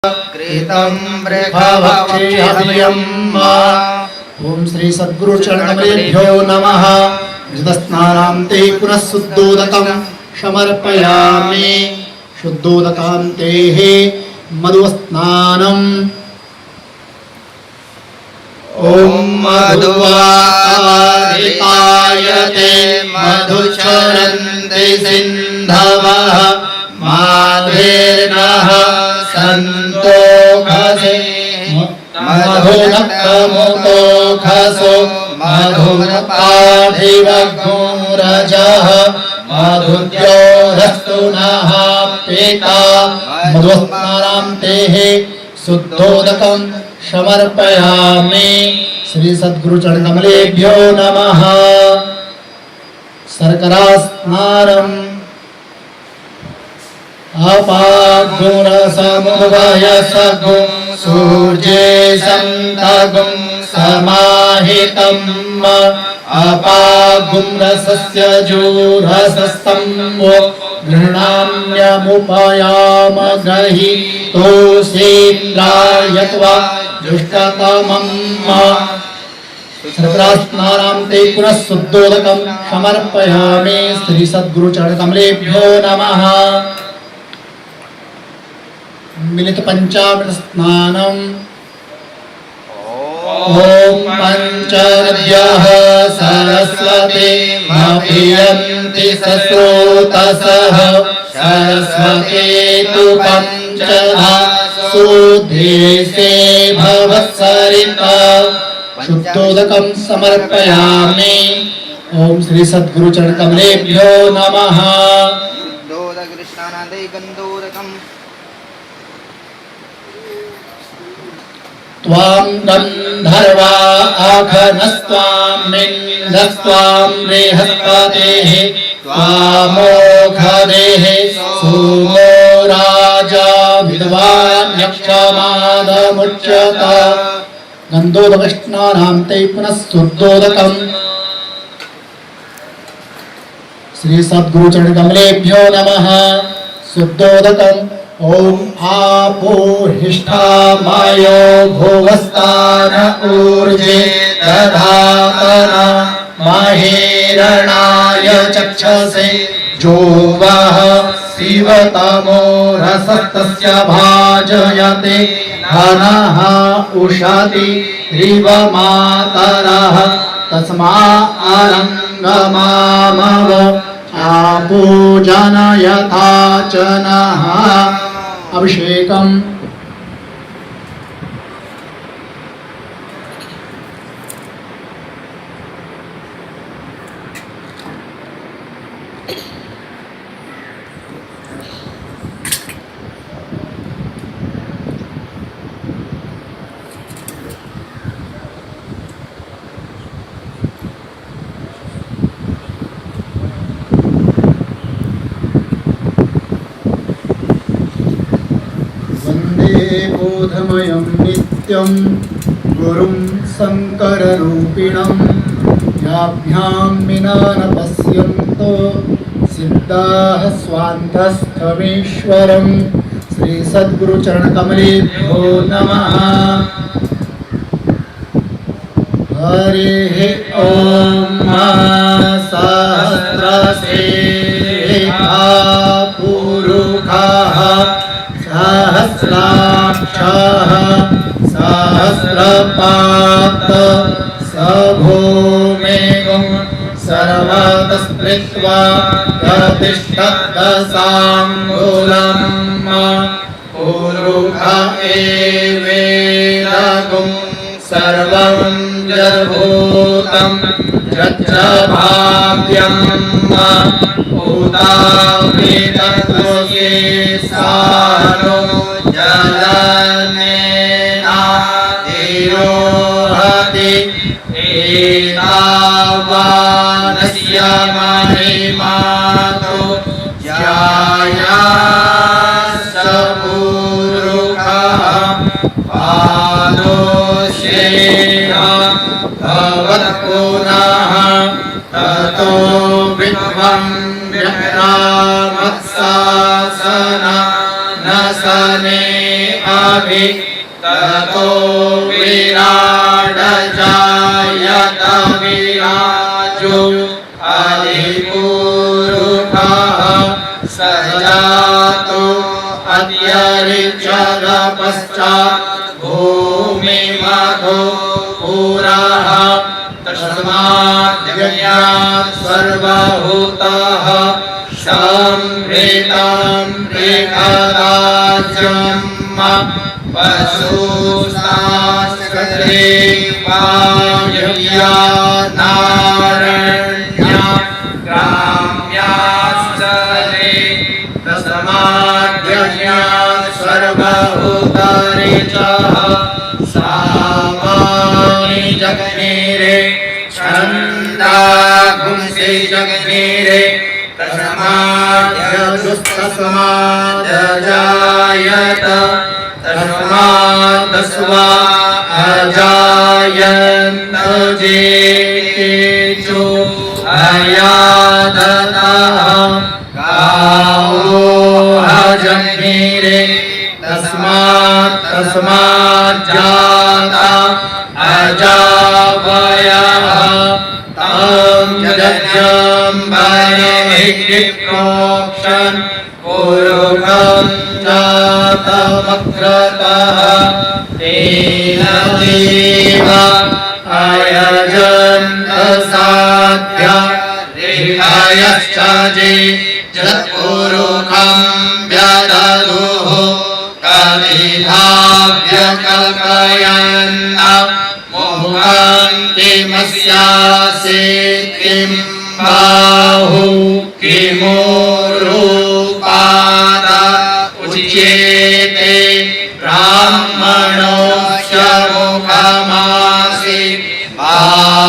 कृतं वृखभक्षिहव्यम्। ओम श्री सद्गुरु चरणकमलेभ्यो नमः। घृतस्नानान्ते पुनः शुद्धोदकं समर्पयामि। शुद्धोदकान्तेः मधुस्नानम्। ॐ मधुवारितायते मधुचरन्ति सिन्धवः माधेर्नः सन्तोषसे मधुनक्तमुतोखसो मधुरपाधिवघोरजः मधुद्योरस्तु नः पिता। मधुस्नानान्तेः शुद्धोदकं समर्पयामि। श्री सद्गुरुचरणकमलेभ्यो नमः। शर्करास्नानम्। अपागुणसमुभयसगुं सूर्ये सन्तगुं समाहितम्। अपागुं रसस्य जोरसस्तं वो गृह्णाम्यमुपयामगृहीतोऽसीन्द्रायत्वा दुष्टतमम्। शर्करास्नानां ते पुनः शुद्धोदकं समर्पयामि। श्री सद्गुरुचरणकमलेभ्यो नमः। मिलित पंचामृत स्नानम्। ॐ पञ्चनद्यः सरस्वती मपीयन्ति सस्रोतसः सरस्वती तु पञ्चधा सुदेशे भवत्सरिता। शुद्धोदकं समर्पयामि। ॐ श्री सद्गुरुचरणकमलेभ्यो नमः। शुद्धोदकृष्णानान्दे गन्धोदकम्। त्वां गन्धर्वा आघनस्त्वां मिन्धस्त्वां बृहस्पतेः त्वामोघदेः सोमो राजा विद्वान् यक्षमादमुच्यत। गन्धोदकृष्णानां ते पुनः शुद्धोदकम्। श्री सद्गुरुचरणकमलेभ्यो नमः। शुद्धोदकम्। ॐ आपो हिष्ठामयो भुवस्तान ऊर्जे दधातन महेरणाय चक्षसे जोवः शिवतमो रसस्तस्य भाजयते धनः उषति त्रिवमातरः तस्मा अरङ्गमामव आपो जनयथा च नः। अभिषेकम्। वन्दे बोधमयं नित्यं गुरुं शङ्कररूपिणं याभ्यां विना न पश्यन्तो सिद्धाः स्वान्तस्थमीश्वरं। श्रीसद्गुरुचरणकमलेभ्यो नमः। हरिः ॐ सहस्रशीर्षा पुरुषः सहस्राक्षः सहस्रपात् स भूमिगुं सर्वतस्पृत्वा प्रतिष्ठद्दशाङ्गुलम्। पुरुष एवेदगुं सर्वं जद्भूतं यच्च भाव्यं उतावृतस्य सानो जलनेनाधिरोहति। एतावानस्य महिमातो ज्यायास पुरुषः पादोषेण भवत्पुनः ततो विद्वं व्यक्रामत्सासना न सने नाभि ततो विराड जायत विराजो अधिपुरुषः स जातो अत्यरिचर पश्चात् भूमिमधो पुरः तस्माद्यज्ञात् सर्वभूतः संभृतं बृहदाजं पशुशास्त्रे वायव्या नारण्या ग्राम्याश्च ते तस्माद्यज्ञात् सर्वभूतऋचः सामानि जगनीरे छन्दागुंसि जगनीरे तस्माद्यजुस्तस्मादजायत तस्मादस्वा अजायन्त जेचो अयादतः गावो अजग्निरे तस्मात् तस्मात् जाता अजावयः तं यज्ञं बर्हिः प्रोक्षन् पुरुषं जातमग्रतः तेन देव अयजन्त साध्या ऋषयश्च जे जत्पुरुषं व्यदधुः कविधाव्यकल्पयन् मुखं किमस्यासीत् किं बाहु किमोरूपाद उच्येते ब्राह्मणोऽस्य मुखमासीत् बाहुराजन्यः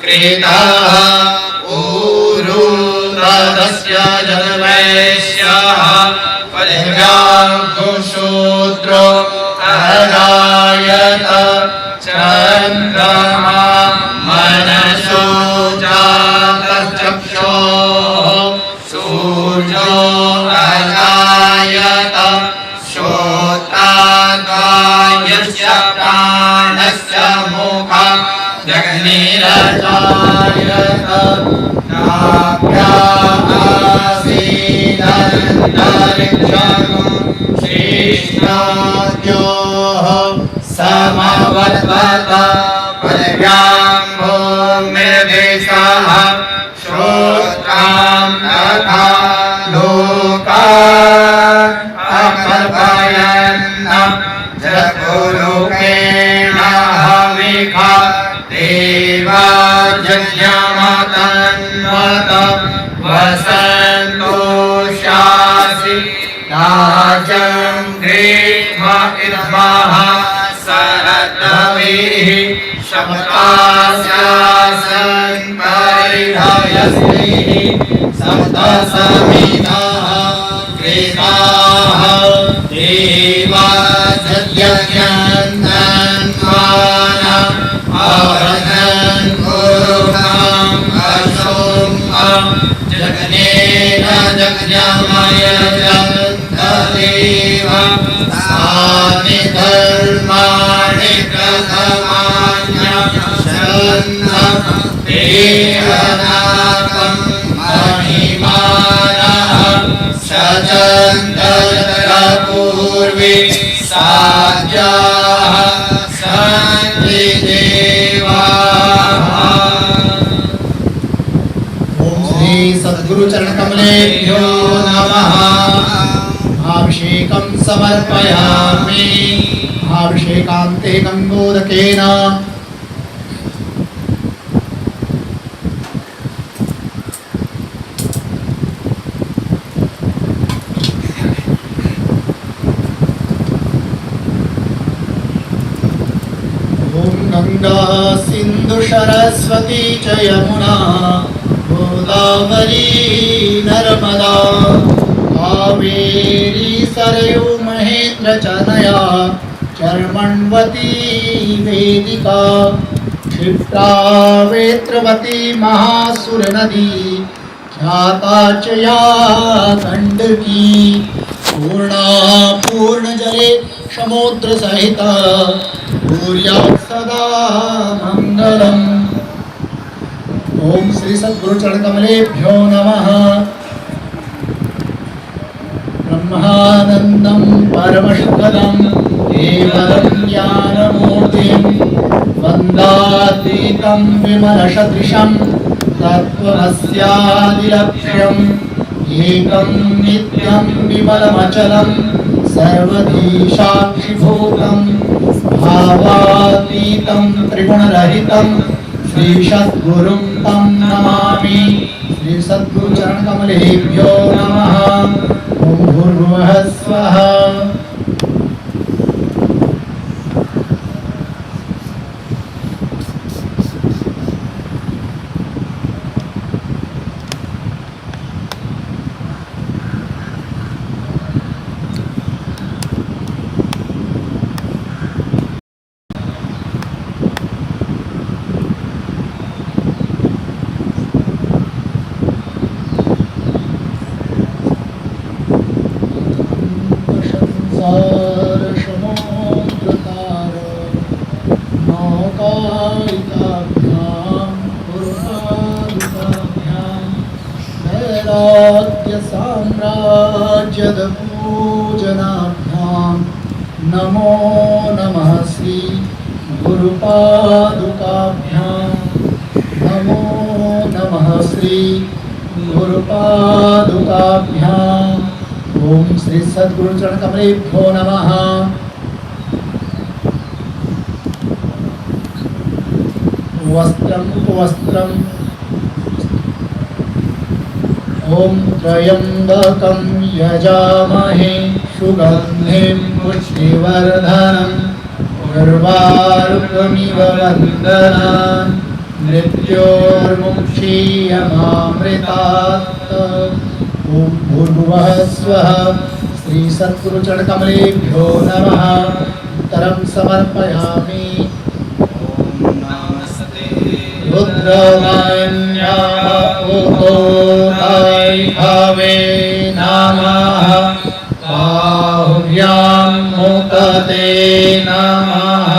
कृतः ऊरुतदस्य जन्मैष्यः पृथिव्यां शूद्रो अजायत चन्द्रमा मनसो जातश्चक्षोः सूर्यो अजायत श्रोत्राद्वायस्य प्राणस्य मुखं जग्निरजायत नाभ्या आसीदन्तरिक्षं शिष्णाद्योः समवर्तत पृथिव्यां भूमिर्दिशः श्रोत्रां तथा लोकान् अकल्पयन् जगुरुकेण हविषा देवा यज्ञमतन्वत वसन्तोषासि राजं ग्रीष्म इद्मः शरदभिः सप्तास्यासन् परिधयस्भिः सप्तसमिधाः कृताः देवा यज्ञन्वान आवदन् पुरुषं अशों जगनेन जज्ञमयजन्त देव तानि धर्माणि प्रथमान्यशन्न ते अनाथं महिमानः सचन्दत्र पूर्वे साध्याः सन्ति देवाः। ओम श्री सद्गुरु चरण कमलेभ्यो नमः। अभिषेकं समर्पयामि। अभिषेकान्ते गंगोदकेन ॐ गंगा सिंधु सरस्वती च यमुना गोदावरी नर्मदा कावेरी सरयू महेंद्र चनया चर्मण्वती वेदिका क्षिप्रा वेत्रवती महासुर नदी ख्याता च या गण्डकी। समुद्र सहित कुर्यात् सदा मंगलम। ओम श्री सद्गुरु चरण कमलेभ्यो नमः। ब्रह्मानंदं परमशुखदं केवलं ज्ञानमूर्तिं वन्दातीतं विमलसदृशं तत्त्वमस्यादिलक्ष्यम् एकं नित्यं विमलमचलं सर्वधीशाक्षिभूतं भावातीतं त्रिगुणरहितं श्री सद्गुरुं तं नमामि। श्री सद्गुरुचरणकमलेभ्यो नमः। ॐ भूर्भुवः स्वः। संसार समुद्रतार नौकायिकाभ्यां गुरुपादुकाभ्यां वैराग्य साम्राज्यदपूजनाभ्यां नमो नमः श्री गुरुपादुकाभ्यां। नमो नमः श्री गुरुपादुकाभ्यां। ओम श्री सद्गुरु चरण कमलेभ्यो नमः। वस्त्रम उपवस्त्रम। ओम त्र्यंबकं यजामहे सुगन्धिं पुष्टिवर्धनं उर्वारुकमिव वन्दनान् मृत्योर्मुक्षीयमामृतात्। ओम भूर्भुवः स्वः। श्री सद्गुरु चरण कमलेभ्यो नमः। उत्तरं समर्पयामि। रुद्रमान्या उतो भवे नमः। बाहुभ्यां मुकते नमः।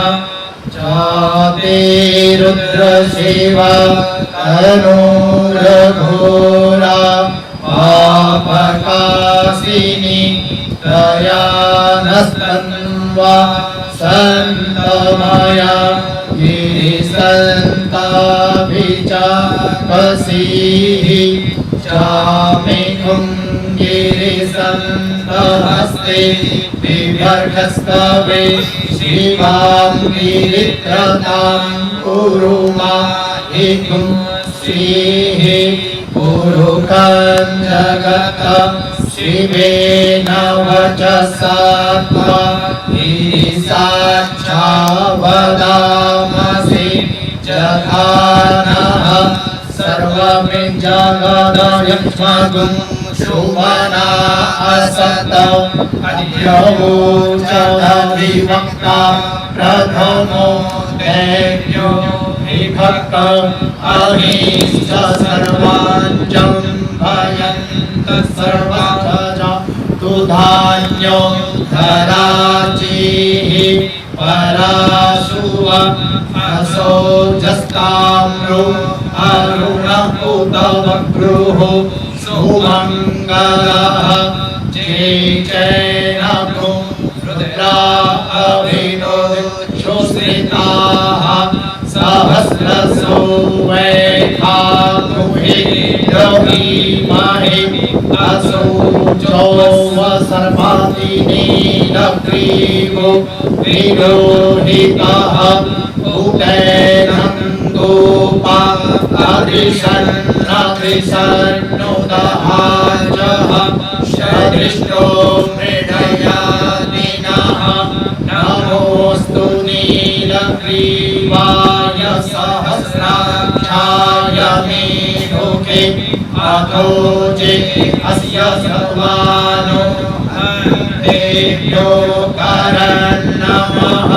चाते रुद्रशिवा तनूरघोरा पापकासिनी दयानस्तन्वा सन्तमया गिरिसन्ताभिचाकसीः चामिकुं गिरिसन्तहस्ते बिभर्षस्तवे शिवां गिरित्रतां कुरु मा हिकुं श्रीः पुरुकं जगत शिवेन वचसा त्वा गिरिसाक्षा वदामसि जघानः सर्वमिजगदयक्ष्मगुं सुमना असतौ अद्यवोचदभिवक्ता प्रथमो दैत्यो विभक्त अहिश्च सर्वाञ्चं भयन्त सर्वज तुधान्यो धराचिः पराशुव असोजस्ताम्रो अरुणपुतवक्रुः सुमङ्गलः चेचैनगुं रुद्रा अभिनो दिक्षुश्रिताः सहस्रसो वैखागुहे रवीमहे असो चौवसर्पातिनीलग्रीवो विरोहितः उतैनं गोपा अदृशन्नदृशन्नुदहाजः सदृष्टो मृडयादिनः। नमोऽस्तु नीलग्रीवाय सहस्राक्षाय मेघोके अथो जे अस्य सर्वानो अन्तेभ्यो करन्नमः।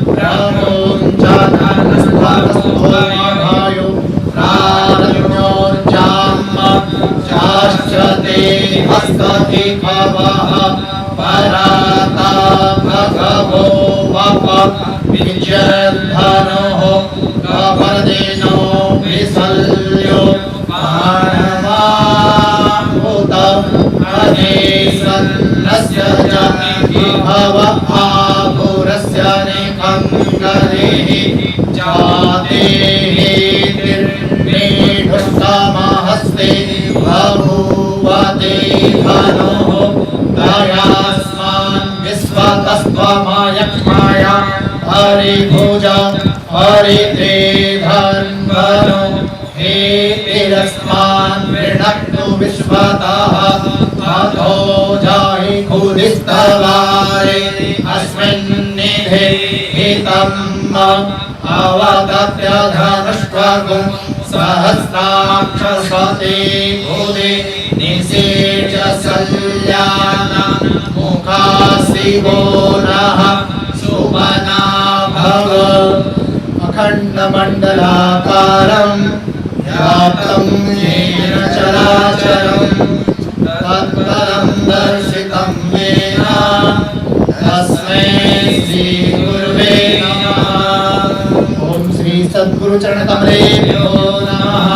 प्रमुञ्चधनस्त्वभायो प्रारण्योर्जाम चाश्चते हस्तधिखवः पराता भगवो आप विजयधनोः कपर्दिनो विशल्यो बाणवाभूत अनेसन्नस्य च विभव आभुरस्य निखङ्गरेः जातेः निर्मेढुस्तमहस्ते बभूवते धनोः दयास्मान् विश्वतस्त्वमायक्माया हरिभुज हरिते धन्वनो हेतिरस्मान् वृणक्तु विश्वतः अथो जाहि खुदिस्तवारे अस्मिन्निधे हितम् अवतत्यधनुष्वगुं सहस्राक्षसते भूते निषेच शल्यान मुखा शिवो नः सुमना भव। अखण्डमण्डलाकारं व्याप्तं येन चराचरं तत्पदं दर्शितं येन तस्मै श्रीगुरुवे नमः। ओम श्री सद्गुरु चरण कमलेभ्यो नमः।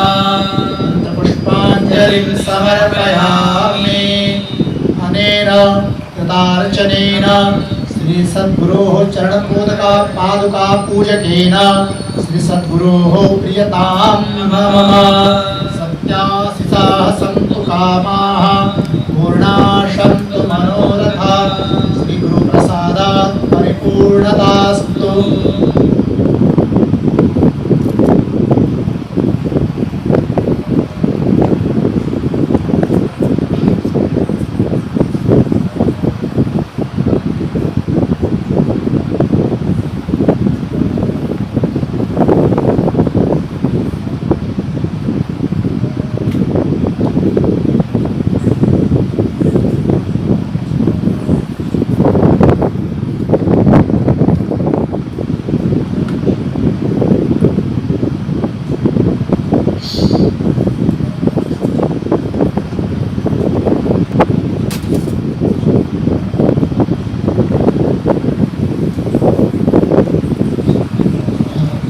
पुष्पाञ्जलिं समर्पयामि। अनेन कृतार्चनेन श्री सद्गुरोः चरणपोदका पादुका पूजकेन श्री सद्गुरोः प्रियतां मम सत्याशिषाः सन्तु कामाः पूर्णाः सन्तु मनोरथा श्री गुरु प्रसादात् परिपूर्णतास्तु।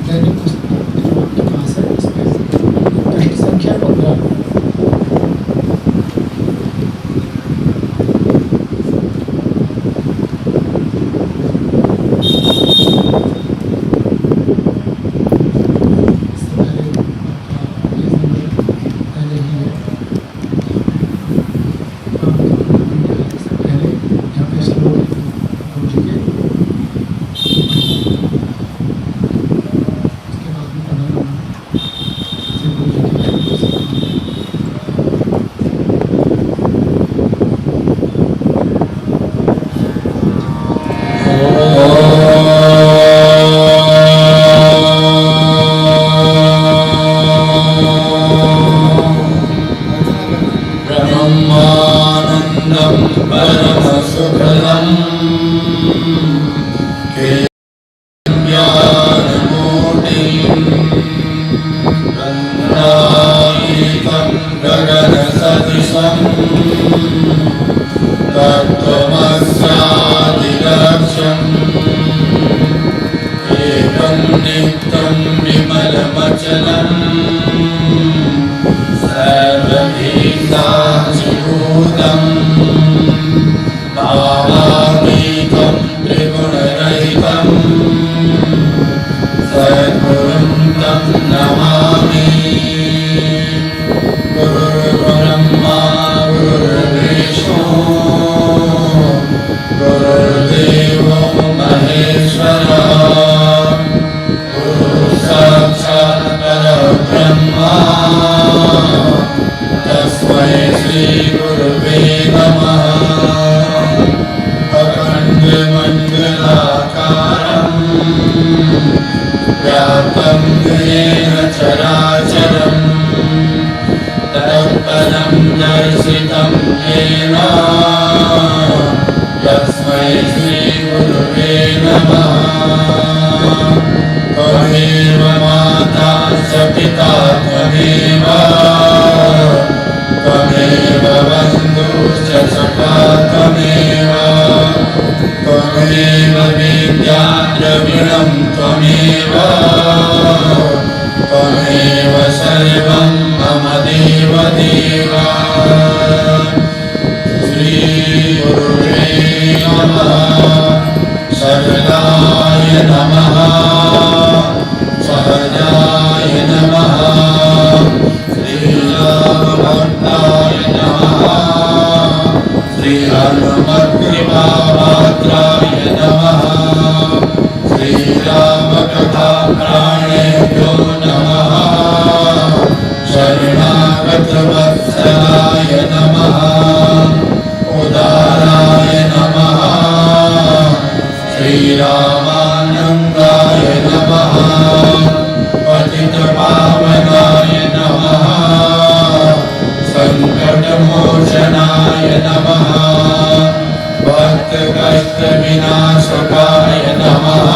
दैनिक पुस्तक जो आपके पास है उसमें पृष्ठ संख्या 15। इससे पहले आपका पेज नंबर पहले ही है। हाँ, इससे पहले यहाँ पे श्लोक गुरु जी के, उसके बाद में 15 नंबर श्री गुरु जी के। ब्रह्मानन्दं परमसुखदं ज्ञानमूर्तिं गङ्गातीतं गगनसदृशं तत्त्वमस्यादिलक्ष्यम् एकं नित्यं विमलमचलम् सर्वधीसाक्षिभूतम् भावातीतं त्रिगुणातीतम् कृपापात्राय नमः। श्रीरामकथा प्राणेभ्यो नमः। शरणागतवत्सलाय नमः। उदाराय नमः। श्रीरामानन्दाय नमः। पतितपावनाय नमः। संकटमोचनाय नमः। भक्तकष्टविनाशकाय नमः।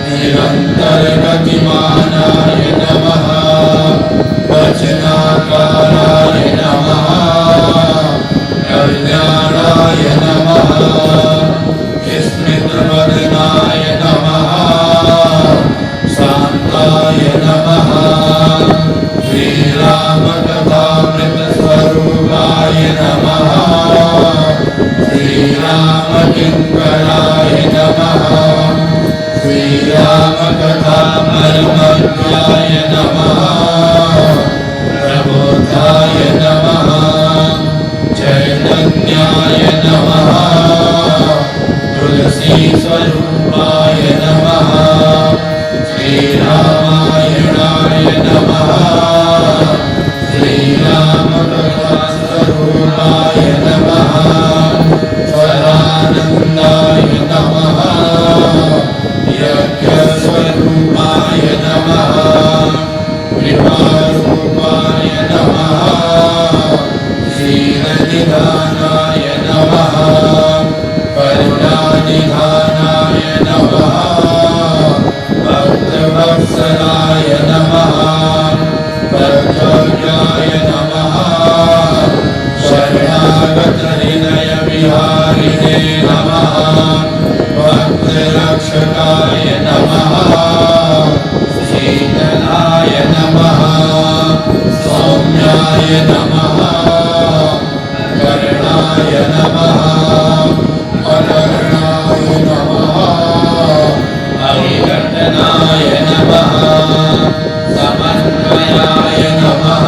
निरन्तरगतिमानाय नमः। वचनाकाराय नमः। कल्याणाय नमः। स्मृतवदनाय नमः। शान्ताय नमः। श्रीरामकथामृतस्वरूपाय नमः। श्रीरामकिङ्कराय नमः। श्रीरामकथामर्मज्ञाय नमः। प्रबोधाय नमः। चैतन्याय नमः। तुलसीस्वरूपाय नमः। श्रीरामायणाय नमः। श्रीरामकथास्वरूपाय नमः। सदानन्दाय नमः। यज्ञस्वरूपाय नमः। कृपारूपाय नमः। शीलनिधानाय नमः। करुणानिधानाय नमः। भक्तवत्सलाय नमः। भक्तव्याय नमः। शरणागतहृदयविहारिणे नमः। भक्तरक्षकाय नमः। शीतलाय नमः। सौम्याय नमः। कर्णाय नमः। अकर्णाय नमः। अविघटनाय नमः। समन्वयाय नमः।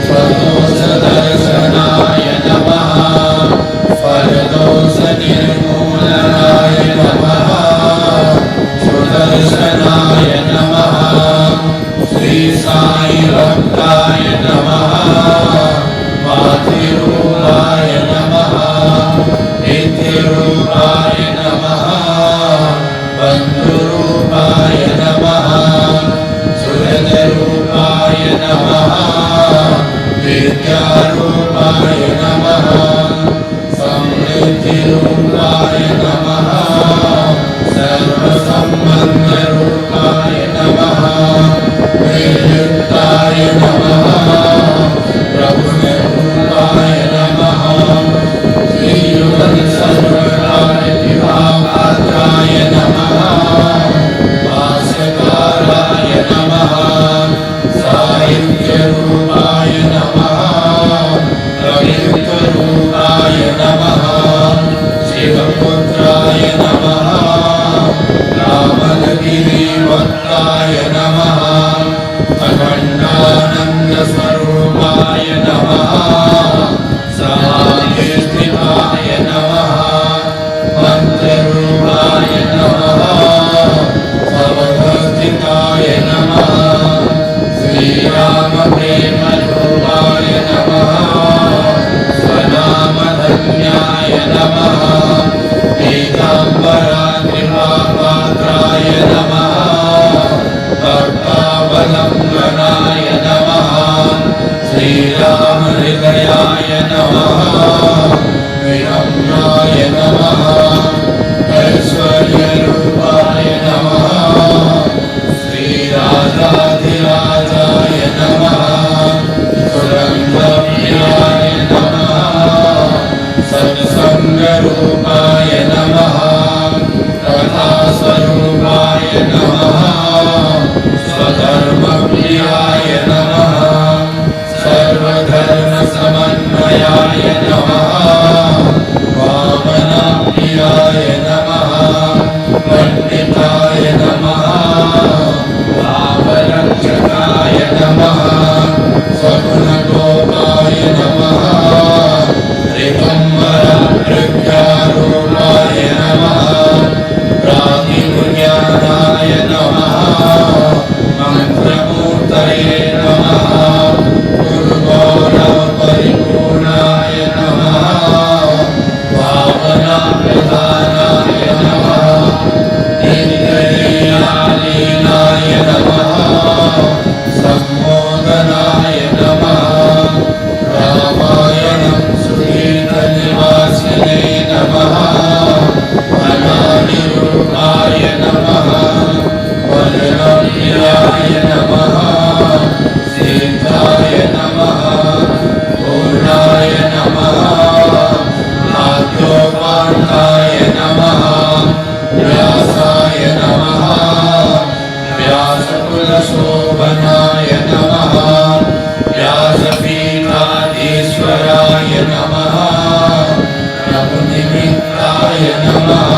स्वदोषदर्शनाय नमः। फलदोषनिर्मूलनाय नमः। सुदर्शनाय नमः। श्री साई भक्ताय नमः। मातृरूपाय नमः। नित्यरूपाय नमः। बन्धुरूपाय नमः। सुहृदरूपाय नमः। विद्यारूपाय नमः। समृद्धिरूपाय नमः। सर्वसम्बन्धरूपाय नमः। निर्युक्ताय नमः। प्रभुरूपाय नमः। श्रीयुगसर्वकार्यकृपापात्राय नमः। भाष्यकाराय नमः। साहित्यरूपाय नमः। कवित्वरूपाय नमः। शिवपुत्राय नमः। रामगिरिभक्ताय नमः। अखण्डानन्दस्वरूपाय नमः। समाधिस्थिताय नमः। मन्त्ररूपाय नमः। समवस्थिताय नमः। श्रीरामप्रेमरूपाय नमः। स्वनामधन्याय नमः। पीताम्बराकृपापात्राय नमः। भक्तावलम्बनाय नमः। श्रीरामहृदयाय नमः। विनम्राय नमः। ऐश्वर्यरूपाय नमः। श्रीराजाधिराजाय नमः। सुरङ्गप्रियाय नमः। सत्सङ्गरूपाय नमः। कथास्वरूपाय नमः। स्वधर्मप्रियाय नमः। सर्वधर्मसमन्वयाय नमः। वामनप्रियाय नमः। पण्डिताय नमः। पापरक्षकाय नमः। सगुणगोपाय नमः। ऋतम्बरप्रियाय नमः।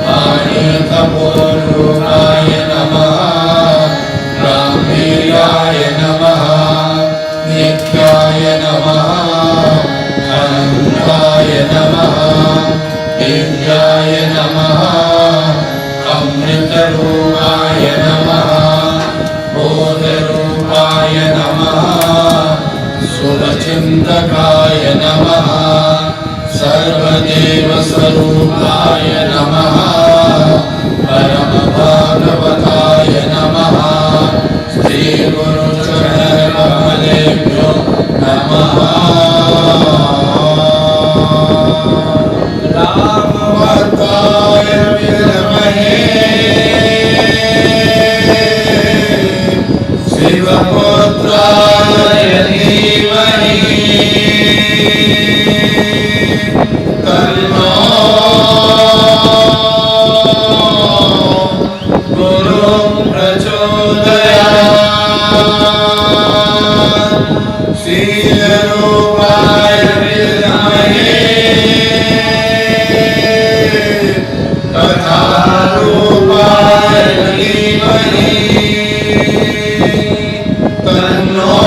वाणी तपोरूपाय नमः। रामवीराय नमः। नित्याय नमः। अनंताय नमः। दिव्याय नमः। अमृतरूपाय नमः। बोधरूपाय नमः। शुभचिन्तकाय नमः। सर्वदेवस्वरूपाय नमः। परमभागवताय नमः। श्रीगुरुचरणकमलेभ्यो नमः। रामभक्ताय विद्महे शिवपुत्राय धीमहि तन्नो गुरुः प्रचोदयात्। शीलरूपाय विद्महे कथारूपाय धीमहि तन्नो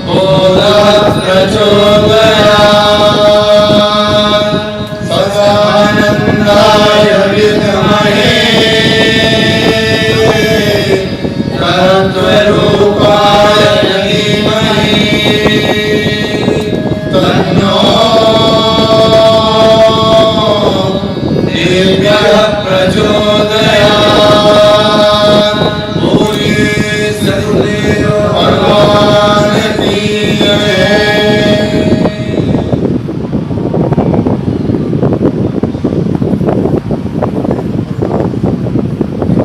बोधः प्रचोदयात्। सदानन्दाय विद्महे तत्त्वरूपाय धीमहि तन्नो दिव्यः प्रचोदयात्। बोलिए सतगुरुदेव भगवान की जय।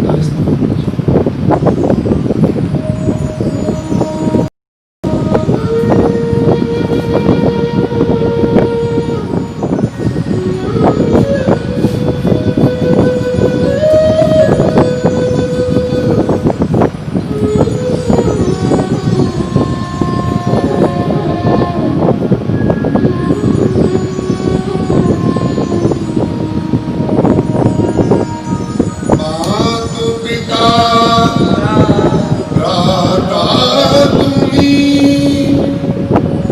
41 નંબર. मातु पिता भ्राता तुम्ही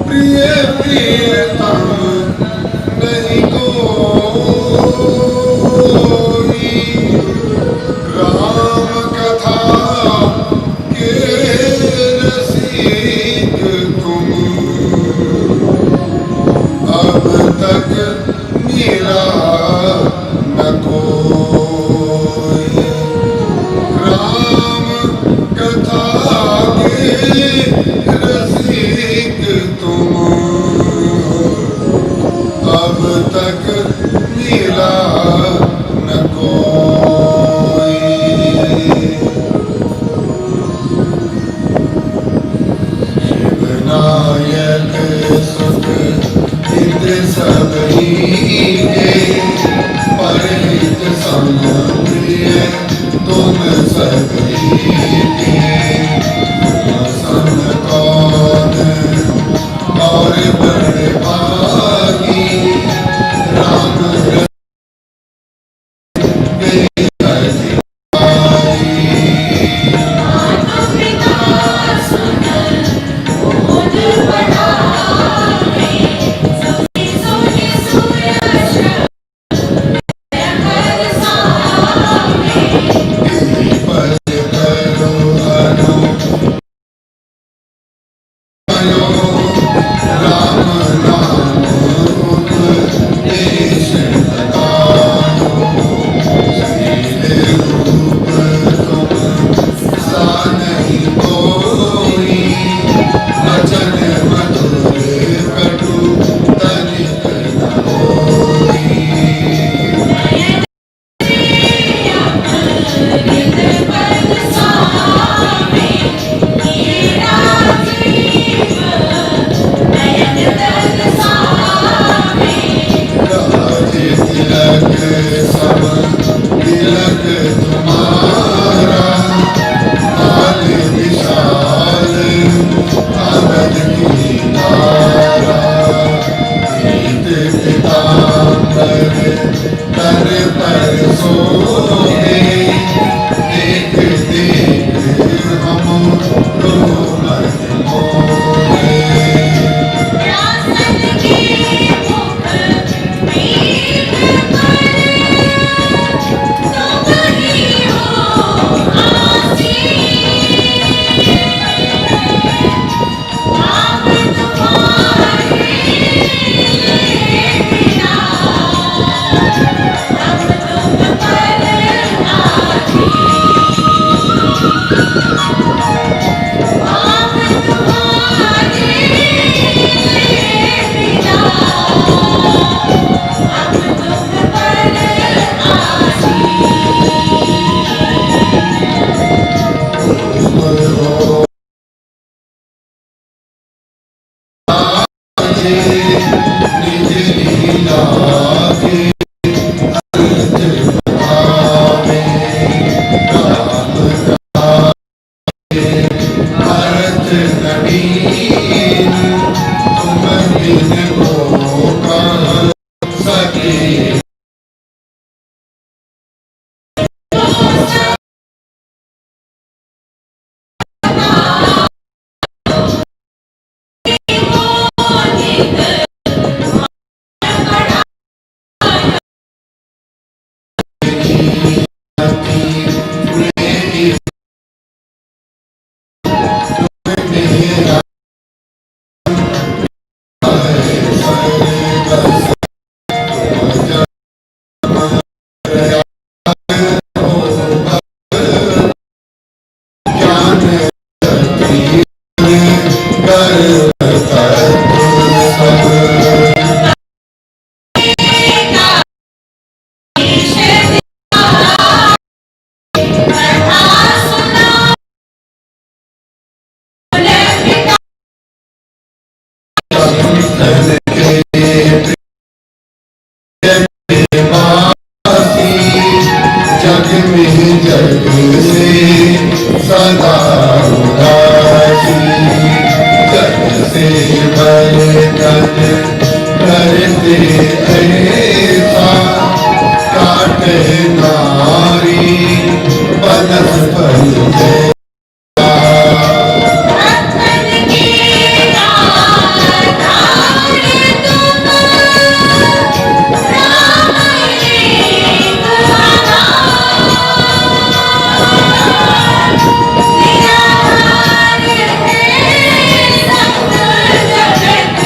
प्रिय प्रियतम नहीं कोई। राम कथा के रसिक तुम अब तक मिला न कोई। राम कथा के रसिक तुम अब तक मिला न कोई। शिवनायक सुख हित सबही के परहित सम प्रिय तुम सभी के। सम कौन और बड़ भागी राम अधिकारी। माता पिता सुत बोध पढ़ावे, सबसे सोने सुर। काजे निज लीला के अंत बतावे। राम राजे भरत नवीन, तुम बिन को कह सके। मेरा ज्ञान कर सब। कथा सुना पिता। कंठन के प्रिय वासी, जग में जग से सदा उदासी। जग से बरतन करते ऐसा, काटे नारी बनस फल जैसा। रतन के आधार तुम, राम एक आधार। निराधार है सब जगत,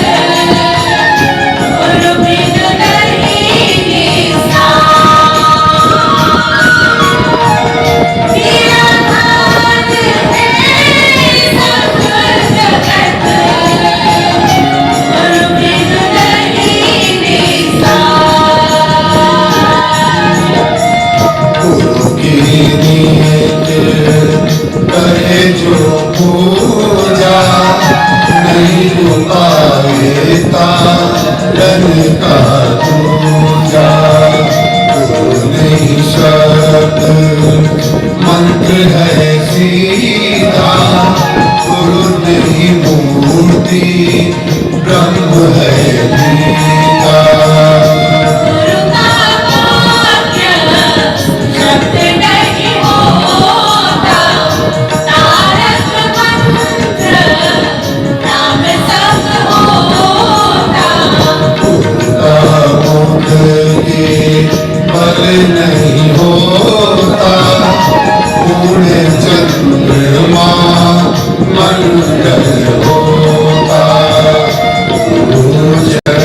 गुरु बिन नहीं निसार। निराधार है सब जगत, गुरु बिन नहीं निसार। गुरु की नीत करे जो पूजा, नहीं उपाय तारन का दूजा। गुरु नहीं शब्द मंत्र है सीधा, गुरु नहीं मूर्ति ब्रह्म है गीता। गुरु का वाक्य शब्द नहीं होता, तारक मंत्र राम संग होता। का मुख के बल नहीं होता, पूर्ण चंद्रमा मंगल होता। गुरु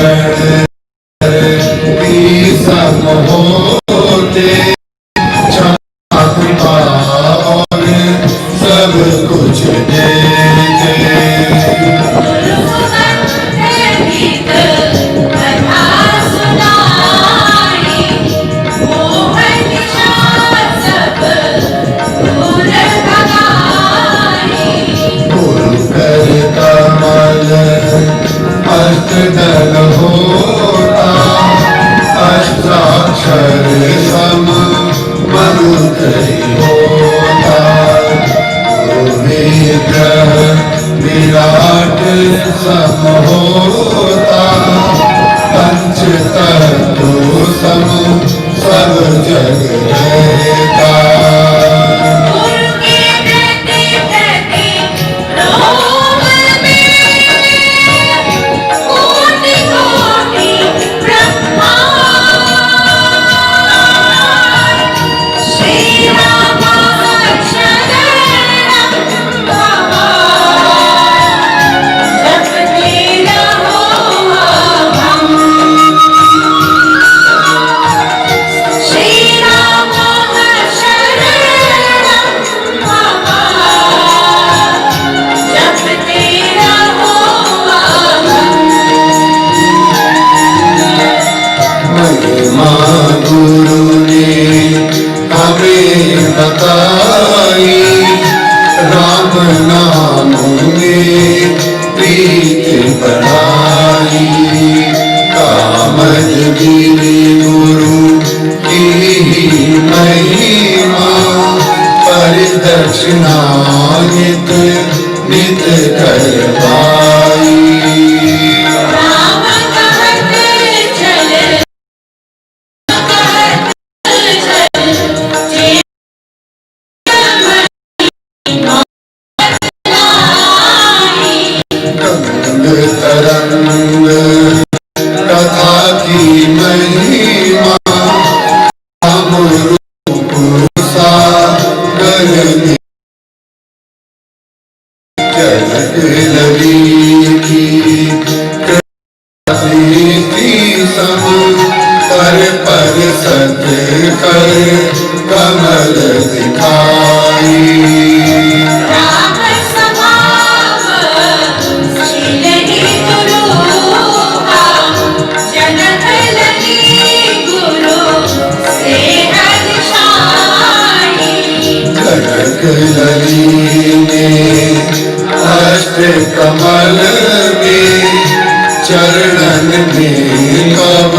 चरणन में कब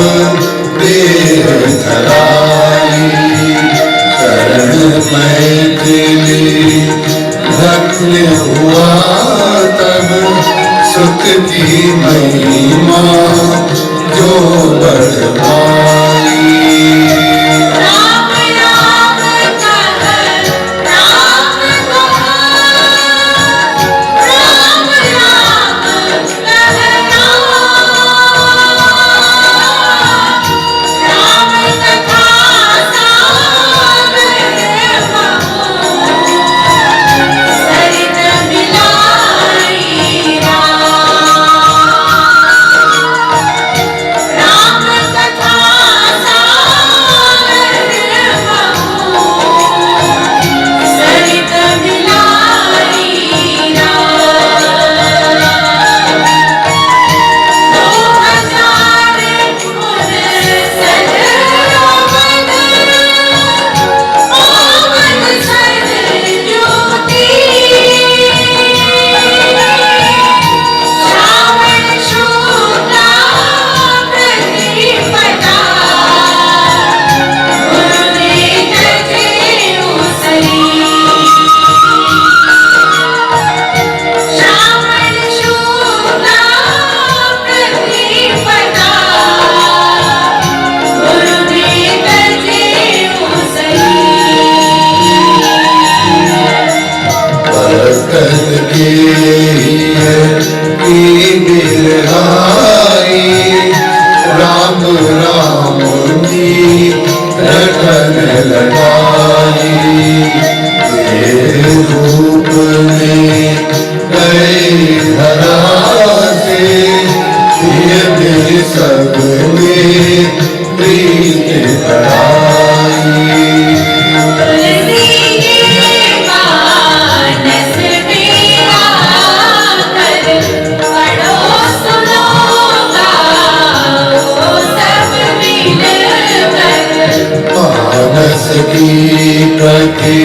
देह धराई। शरण मैथिली धन्य हुआ तब, सुत की महिमा जो बढ़ाई। राम राम कह राम कह, राम राम कह राम, राम कथा सागर बहु, सरित मिलाई राम। राम कथा सागर बहु, सरित मिलाई राम। 2000 गुण सरोवर, पावन सरज्योति, श्रावण शुक्ला प्रतिपदा, गुरु ने तजेउ सही। श्रावण शुक्ला प्रतिपदा, गुरु ने तजेउ सही। भक्तन के हिय की बिरहाई, राम राम की रटन लगाई। देह रूप में गए धरा से, हिय में सब में प्रीत बढ़ाई। तुलसी के मानस मेरा कर, पढ़ो सुनो गाओ सब मिल कर। मानस की प्रति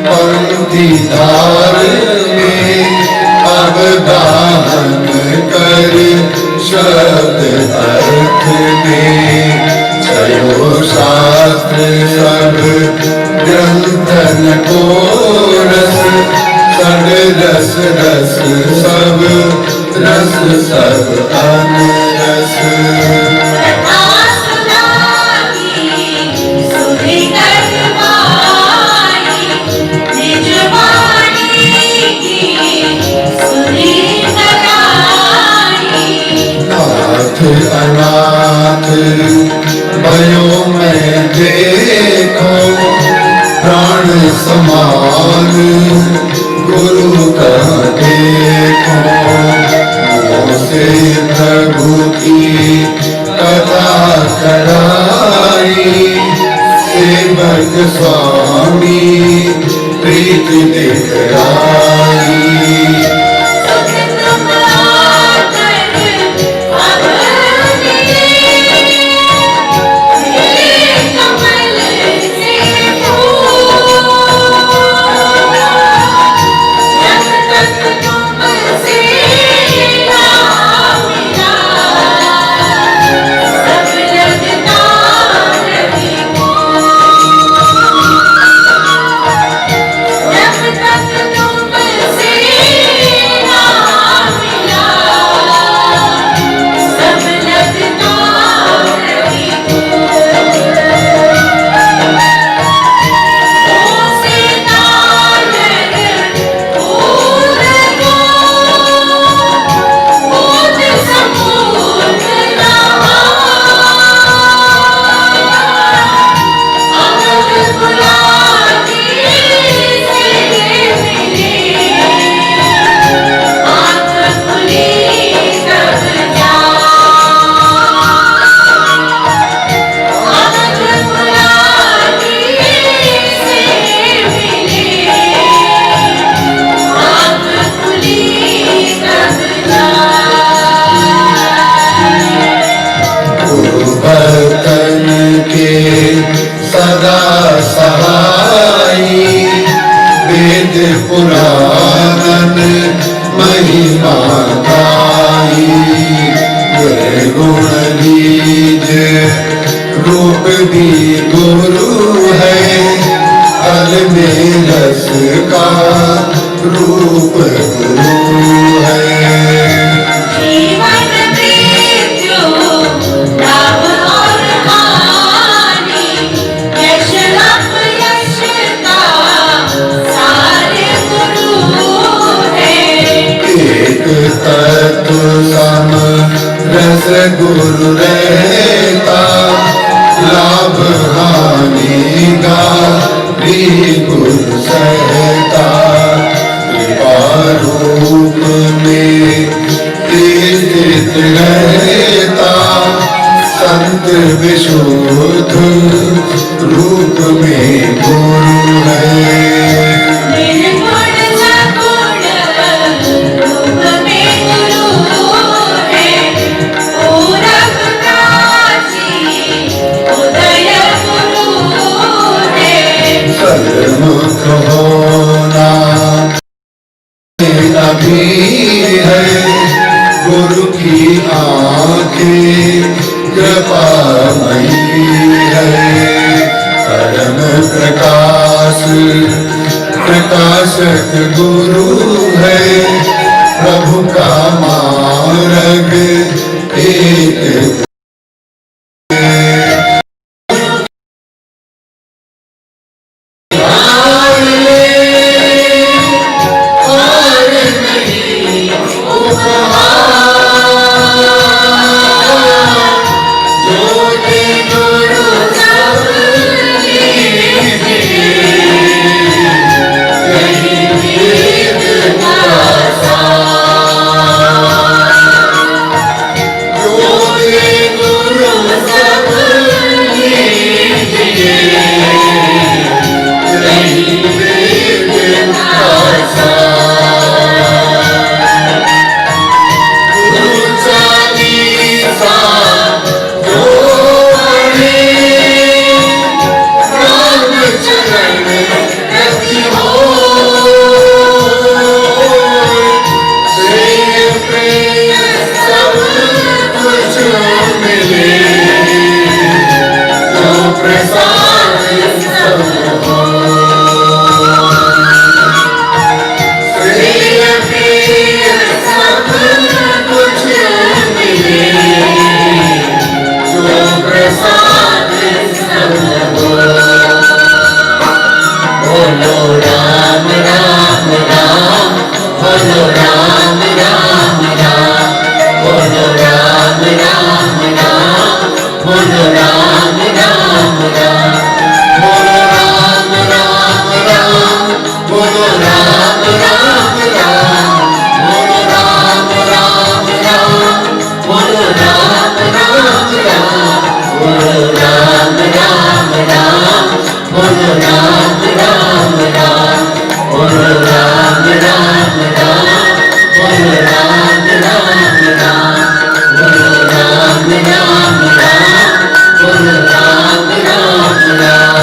पंक्ति धार में, अवगाहन कर शब्द अर्थ में। छयो शास्त्र सब ग्रंथन को रस, सड रस रस सब रस सब अनरस। कथा सुनाई सुधि करवाई, निज वाणी की सुधि कराई। नाथ अनाथ भयो मैं देखो, प्राण समान गुरु का देखो। मोसे प्रभु की कथा कराई, सेवक स्वामी प्रीत दिखलाई। सुख तुम आकर अब मिले, मिले कमल से फूल। जब तक तुमसे ना मिला, सब लगता प्रतिकूल। जब तक तुमसे रस गुरु रहता, लाभ हानि गारी गुरु सहता। कृपा रूप में स्थित रहता, संत विशुद्ध रूप में गुरु है। निर्गुण सगुण रूप में गुरु है, पूरब काशी उदय गुरु है। सन्मुख होना अभी है, गुरु की आंखें कृपामयी है। परम प्रकाश प्रकाशक गुरु है, प्रभु का मार्ग एक। और नहीं उपहार, जो ते गुरु सब लीजिए, कहीं वेद का सार। जो ते गुरु सब लीजिए, कहीं वेद का सार। गुरु चालीसा जो पढ़े, राम चरण रति होय। श्रेय प्रेय सब कुछ मिले, जो प्रसाद सब होय। श्रेय प्रेय सब कुछ मिले, जो प्रसाद सब होय। बोलो राम राम राम, बोलो राम राम राम, बोलो राम राम राम, बोलो राम राम राम, बोलो राम राम राम, बोलो राम राम राम, बोलो राम राम राम, बोलो राम राम राम, बोलो राम राम राम, बोलो राम राम राम, बोलो राम राम राम, बोलो राम राम राम, बोलो राम राम राम, बोलो राम राम राम।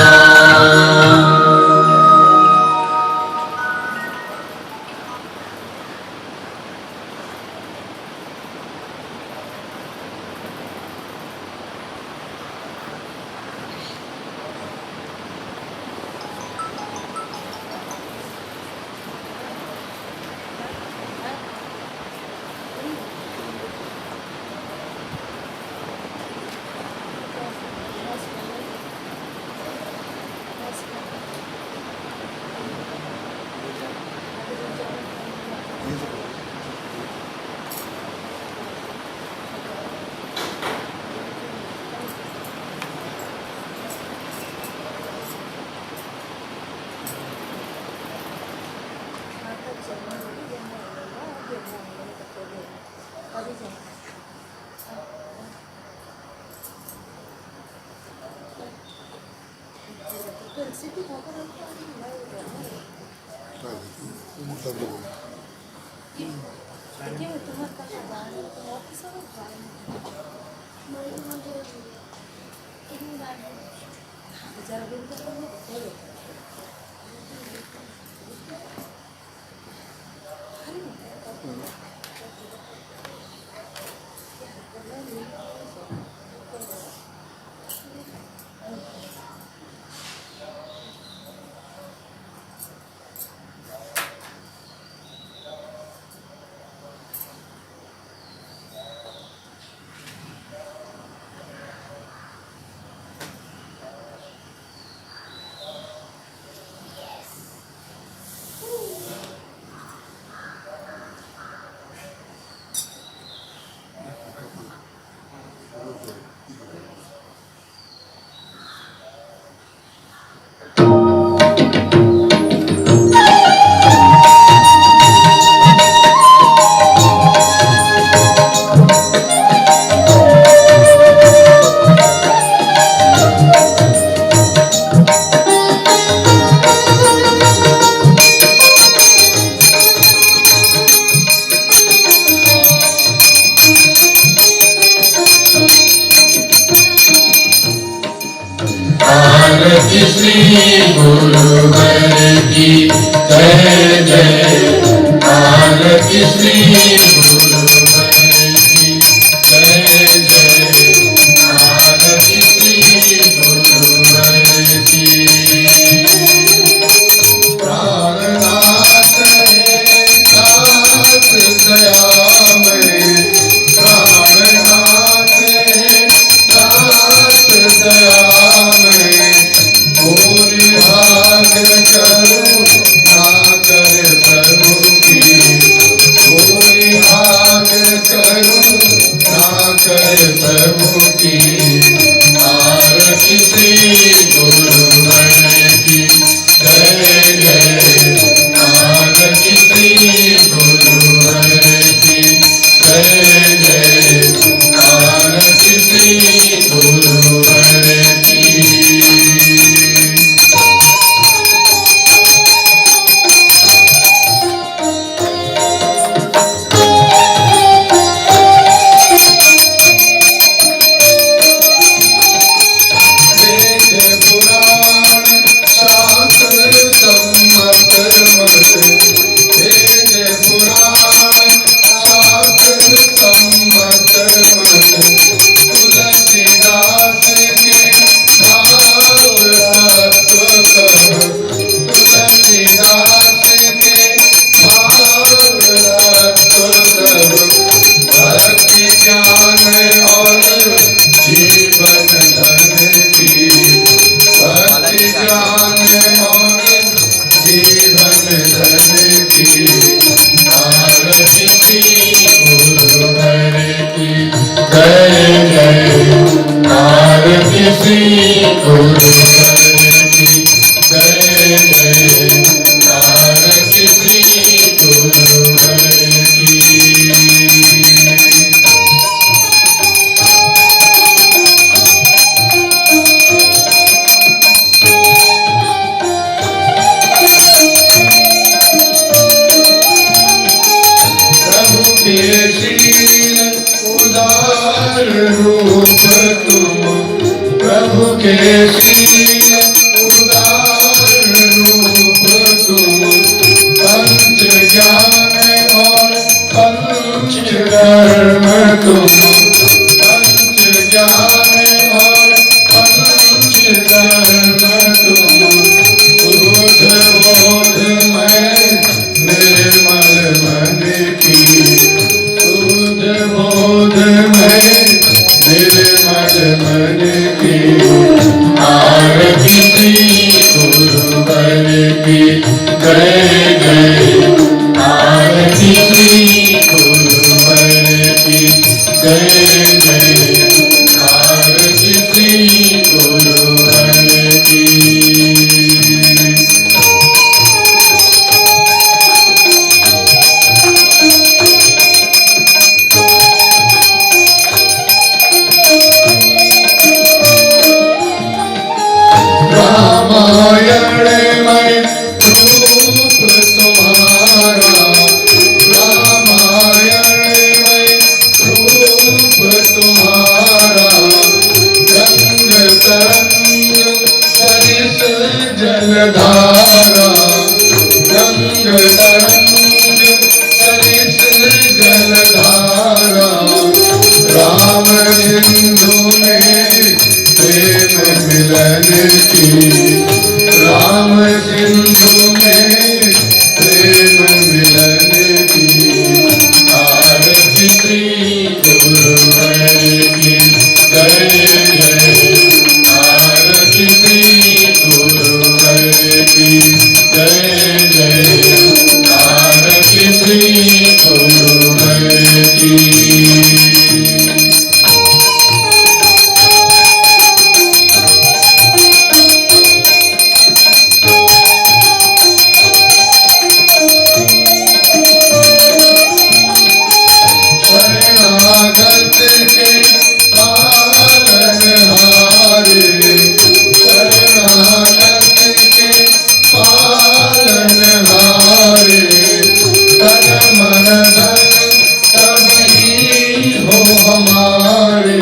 आरती श्री गुरुवर की जय जय, आरती श्री गुरुवर की जय जय, आरती श्री गुरुवर की। प्राणनाथ है नाथ दयामय, प्राणनाथ है नाथ दयामय, पूरी भाग करुणा कर प्रभु की, पूरी भाग करुणा कर प्रभु की, आरती श्री गुरुवर की जय जय, आरती श्री गुरुवर की जय जय, आरती श्री गुरुवर की। वेद पुराण शास्त्र सम्मत मत, वेद पुराण शास्त्र सम्मत मत, तुलसीदास के भाव तत्व सब, तुलसीदास के भाव तत्व सब, भक्ति ज्ञान और जीवन धन की, भक्ति ज्ञान और जीवन धन की, आरती श्री गुरुवर की जय जय, आरती श्री गुरुवर की जय जय, आरती श्री गुरुवर की। प्रभु के शील उदार रूप तुम, प्रभु के शील उदार रूप तुम, पंच ज्ञान और पंच कर्म तुम, पंच ज्ञान और पंच कर्म तुम, शुद्ध बोध में निर्मल मन की, शुद्ध बोध में निर्मल मन की, आरती श्री गुरुवर की जय जय, आरती श्री गुरुवर की जय जय, आरती श्री गुरुवर की। रामायण में रूप तुम्हारा, रामायण में रूप तुम्हारा, रंग तरंग सरिस जलधारा, रंग तरंग सरिस जलधारा, राम सिंधु में प्रेम मिलन की, राम सिंधु में प्रेम मिलन की, आरती श्री गुरुवर की जय जय, आरती श्री गुरुवर की जय जय, आरती श्री गुरुवर की। शरणागत के पालनहारे, शरणागत के पालनहारे, तन मन धन सब ही हो हमारे,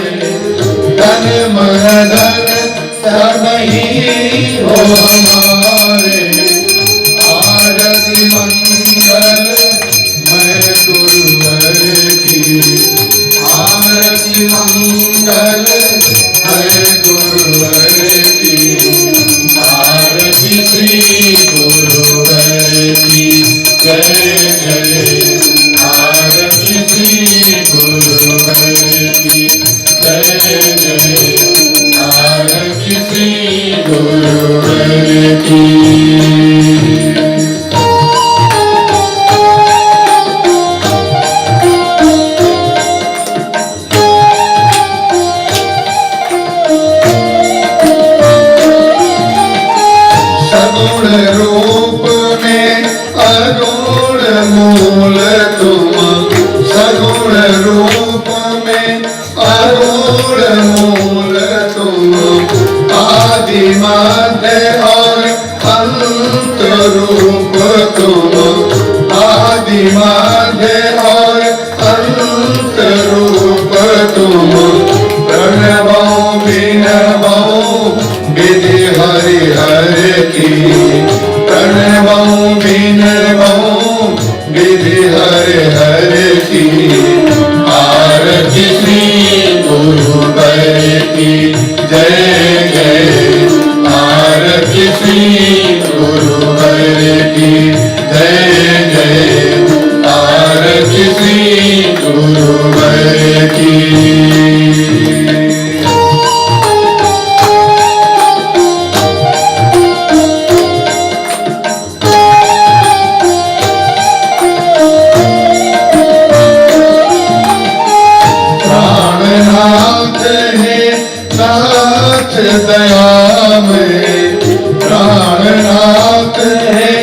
तन मन धन सब नहीं हो हमारे। आरती मंगल मैं गुरुवर की, आरती मंगल मैं गुरुवर की, आरती श्री गुरुवर की जय जय, आरती श्री गुरुवर की जय जय, आरती श्री गुरुवर की। सगुण रूप में अगुण मूल तुम, सगुण रूप में अगुण मूल तुम, आदि मध्य और अंत रूप तुम, आदि मध्य और अंत रूप तुम, प्रणवो विनवो विधि हरि हर की, प्रणवो विनवो विधि हरि हर की, आरती श्री गुरुवर की जय जय, आरती श्री गुरुवर की जय जय, आरती श्री गुरुवर की। प्राणनाथ है नाथ दया में, प्राणनाथ है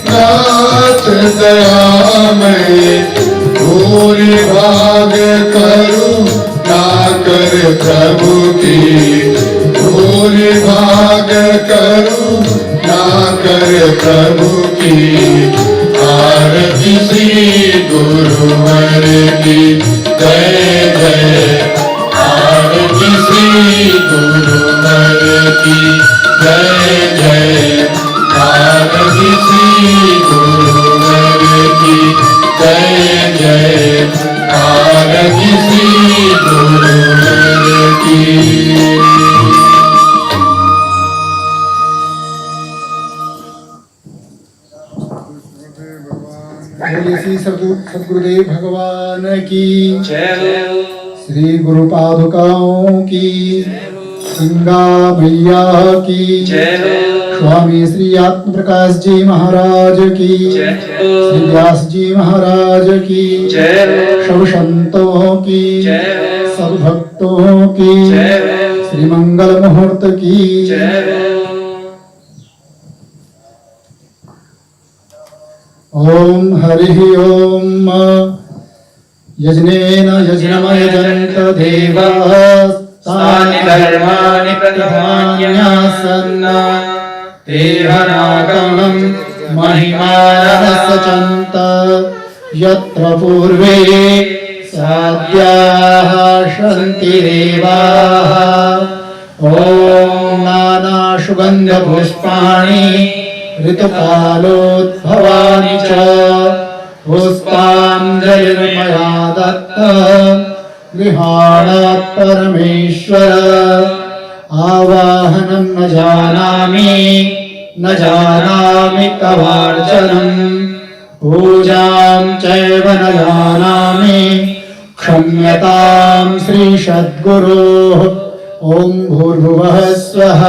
नाथ दया में, भूरि भाग करू ना कर प्रभु की, भूरि भाग करू ना कर प्रभु की, आरती श्री गुरुवर की जय जय, आरती श्री गुरुवर की जय जय, आरती श्री गुरुवर की जय जय, आरती श्री गुरुवर की। बोलिए श्री सद्गुरुदेव भगवान की जय हो। श्री गुरु पादुकाओं की, गंगा मैया की जय हो। स्वामी श्री आत्म प्रकाश जी महाराज की, जय हो। श्री व्यास जी महाराज की जय हो। सब संतों की, जय हो। सब भक्तों की जय हो। श्री मंगल मुहूर्त की जय हो। ओम हरि ओम। यज्ञेन यज्ञमयजन्त देवाः तानि धर्माणि प्रथमान्यासन् तेहनागमं महिमानः सचन्त यत्र पूर्वे साध्याः सन्ति देवाः। ॐ नानासुगन्धपुष्पाणि ऋतुकालोद्भवानि च पुष्पाञ्जलिर्मया दत्त गृहाणात् परमेश्वर। आवाहनं न जानामि न जानामि तवार्चनम् पूजां चैव न जानामि क्षम्यतां श्री सद्गुरोः। ॐ भूर्भुवः स्वः।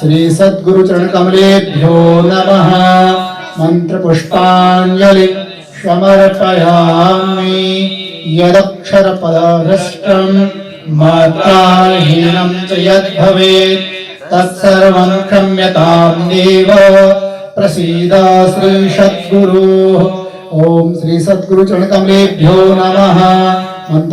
श्री सद्गुरुचरणकमलेभ्यो नमः। मन्त्रपुष्पाञ्जलि समर्पयामि। यदक्षरपदभ्रष्टं मात्राहीनं च यद्भवेत् तत्सर्वं क्षम्यतां देव प्रसीद श्री सद्गुरुः। ॐ श्री सद्गुरुचरणकमलेभ्यो नमः। मंत्र